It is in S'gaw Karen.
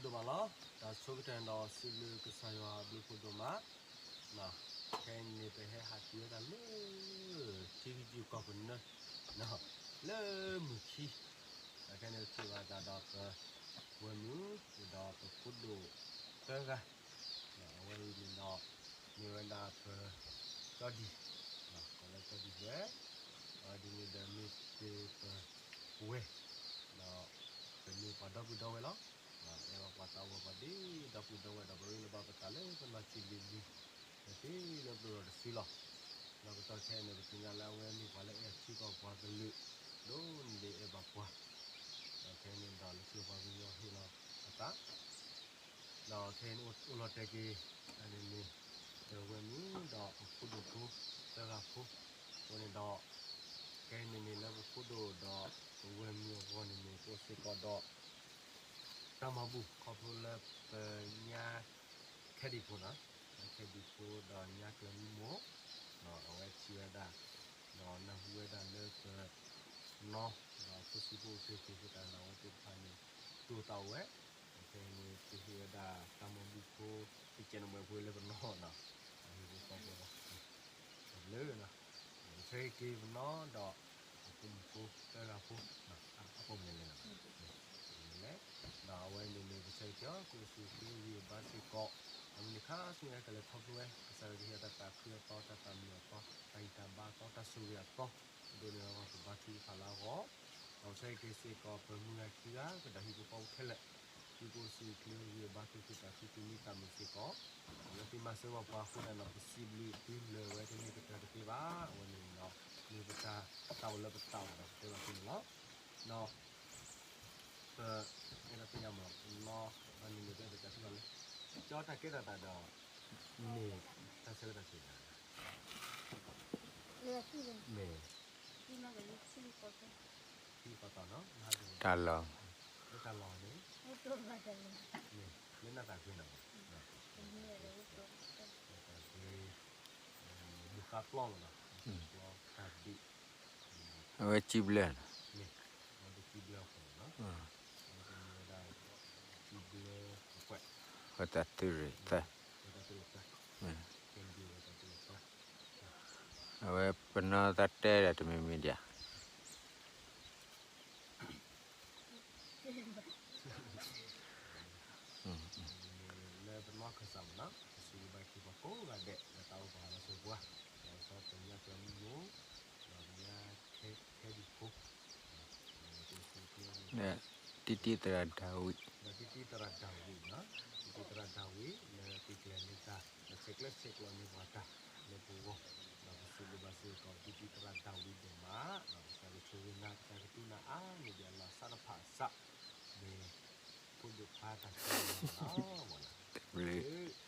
ဒိၣ်မးလီၤ. တၢ်ဆိကတၢၢ်ဒီးစံးဘျုးကစၢ်ယွၤအဘျုးဖးဒိၣ်မး, ခဲအံၤန့ၣ် ပဟဲဟးတုၤဝဲဒၣ်လၢ ထံဂုၤကီၢ်ပနၢ် လၢမုၢ်ခံ, ဒီးခဲအံၤန့ၣ် ပထံၣ်ဘၣ်တၢ်ဒီးပဝဲၢ်မုၣ် ဒီးပဖိဒိၣ်သၢဂၤ, အဝဲအံၤန့ၣ်ဒီး မ့ၢ်ဝဲဒၣ်ပ ကၠီဒံၣ်, ကိးလၢကၠီဒံၣ်ဝဲ, အဝဲဒ်န့ၣ်ဒီးမ့ၢ်တ့ၢ်ပဝဲၢ်, ဒီးပမ့ၢ်ပှၤဒီပုၢ်ဒီဝဲၢ်လီၤ. အဲၣ်ဘၣ်ပှၤသးဝဲပှၤဒ့ဒီပုၢ်ဒီဝဲၢ်ဒီး ပရ့လိာ်ဘၣ်ပသးလၢပနီၢ်ဆံးလံၤလံၤ လၢသ့လၢပျိၢ်ဒီးတစုလီၤ. ဒီးကတီၢ်ခဲအံၤန့ၣ် ပသ့ၣ်ညါလၢအဝဲမ့ၢ်ပှၤလၢအဲၣ်ထံကီၢ်ပှၤကလုာ် ဒိၣ်န့ၢ်ဒံးအဲၣ်ဘၣ်ပှၤ, ဒီးခဲအံၤန့ၣ်ဒီးလၢခံပှၤကညီဟ့ၣ်လီၤအသး ဒီးခဲအံၤန့ၣ်အိၣ်လီၤတဲာ်က့ၤ အန့ၣ်န့ၣ် ပဝဲၢ်မုၣ်ဒီးပဖိဒိၣ်ဖိသၢဂၤဖိ, အဃိန့ၣ်ဒီး ခဲအံၤန့ၣ်န့ၣ်လၢပဖိဒိၣ်ဒီးပဝဲၢ်မုၣ်အဂီၢ်န့ၣ်န့ၣ် ပအိၣ်စ့ၢ်ကီးဒီး တၢ်မၤဘူၣ်ခီဖျိလၢပညါ ခဲဒံၣ်ဖိနီၤ, ခဲဒံၣ်ဖိဒီးညါကျၢၤမုၢ်မိၢ်, အဝဲထံၣ်ဝဲဒၣ် ဒီးနၢ်ဟူဝဲဒၣ်လၢပ နီၢ် ဒီးဖိဆံးဖိအိၣ်က့ၤက့ၤ ဃိသတးဒီးအဝဲသ့ၣ်တဖၣ်န့ၣ် တိၢ်သးအိၣ်ဝဲ, ခဲအံၤန့ၣ် ပဟ့ၣ်ဝဲဒၣ်တၢ်မၤဘူၣ်ဖိ တကဲးနမဲာ်ဖိလၢပနီၢ်နီၤ, ဟ့ၣ်ဖိဃီဖိ တဘျုးနီၤ, ပဆၢဟ့ၣ်က့ၤပနီၢ်ဒီး ပဖိမုၣ်ဖိသၢဂၤဖိ အပိာ်မုၣ်လဲၤလဲၤနီၤ, လဲၤလဲၤ, ဒီးအဝဲန့ၣ်န့ၣ် ပဆၢဟ့ၣ်က့ၤအီၤ ကအိၣ်ဆူၣ်အိၣ်ချ့ဂံၢ်ဘါစ့ၢ်ကီး, အမုၢ်နံၤခါဆူညါကလဲၤခီဖျိဝဲ ကစၢ်ယွၤကဟ့ၣ်အီၤတၢ်သးခုအသီ တၢ်သးမုာ်အသီ တၢ်ဂံၢ်တၢ်ဘါအသီ တၢ်ဆိၣ်ဂ့ၤအသီ, ဒိၣ်န့ၢ်အဂီၢ်ပဘါထုကဖၣ်လၢအဂီၢ်, ဒီးပဆၢဟ့ၣ်က့ၤစ့ၢ်ကီး ပမုၢ်ဂၤခံဂၤ ကဒီးဟံၣ်ဖိဃီဖိခဲလၢာ်, သုကအိၣ်ဆူၣ်အိၣ်ချ့ဂံၢ်ဘါ သူၣ်ခုသးခု သူၣ်မံသးမုာ်စ့ၢ်ကီး, လၢသုမၤစၢၤဘၣ်ပှၤအဃိသတးဒီး ပစံးဘျုးသုလၢာ်ဝဲတန့ၢ်ကတၢၢ်တသ့ဘၣ်, အဝဲန့ၣ်ဒီး မ့ၢ်ပတၢ်သးအိၣ်လၢပသးအိၣ်ဒီးပတဲဘၣ်သုန့ၣ်လီၤ. ဒီး ပအဲၣ်ဒိးသ့ၣ်ညါမး ပနီၢ် အန့ၣ်န့ၣ် ပအဲၣ်ဒိးသ့ၣ်ညါလၢ ကၠီတၢ်ကဲထီၣ်သးဒီး မ့ၢ်တၢ်ဆၢကတီၢ်ဆံးနၤ မ့ၢ် ခံကီၢ်သီနီၤ, တၢ်လီၢ် လၢတၢ်လီၢ်န့ၣ် မ့ၢ်လၢနၢ်သးကွံနီၤ, နၢ်သးကွံ ဘူၣ်ဃါပျီလီၤနီၤ, ပျီတၢ်ဘံၣ် အဝဲကံဘျၢနီၤ, မ့ၢ် အဝဲကံဘျၢအဃိနီၤ, အဝဲကံဘျၢ ကံဘျၢအကွဲး ဝဲတၢ်သုးရ့ၣ်သၢ ဝဲတၢ်သုးရ့ၣ်သၢ ကံဘျၢဝဲတၢ်သုးရ့ၣ်သၢ အဝဲပနီၢ်သးတဲဒီးတမံၤမံၤဒံးဧါ လၢပနီၢ်ခၢၣ်စးမးနီၤ, ပစံးဘျုးဘၣ်က့ၤပှၤကိးဂၤဒဲး လၢတၢ်အိၣ်ပာ်လီၤဆိပှၤ, ဒီးစီၤပညါကျၢၤမုၢ်မိၢ်, ဒီးပညါခဲဒံၣ်ဖိ, ဒီး တံတံသရၣ်ဒၤဝံး, ဒီးတံတံသရၣ်ဒၤဝံးနီၤ, တံတံသရၣ်ဒၤဝံး လၢသုကျဲၤလၢတၢ် ဒီးဆဲးကျၢဆဲးကျိးန့ၢ်ပှၤတၢ်လၢပဂီၢ်, ဒီးပစံးဘျုးဘၣ်စ့ၢ်ကီး တံတံသရၣ်ဒၤဝံးဒိၣ်မး, ဒီးကစၢ်ယွၤဆိၣ်ဂ့ၤနၤ ကစၢ်ယွၤကသူနၤအါန့ၢ်ဒံးအလီၢ်အစးတဖၣ်အစး, မ့ၢ်ဖိဒိၣ်ဖးတၢ်ဆိၣ်ဂ့ၤနၤလီၤ, မ့ၢ်လၢ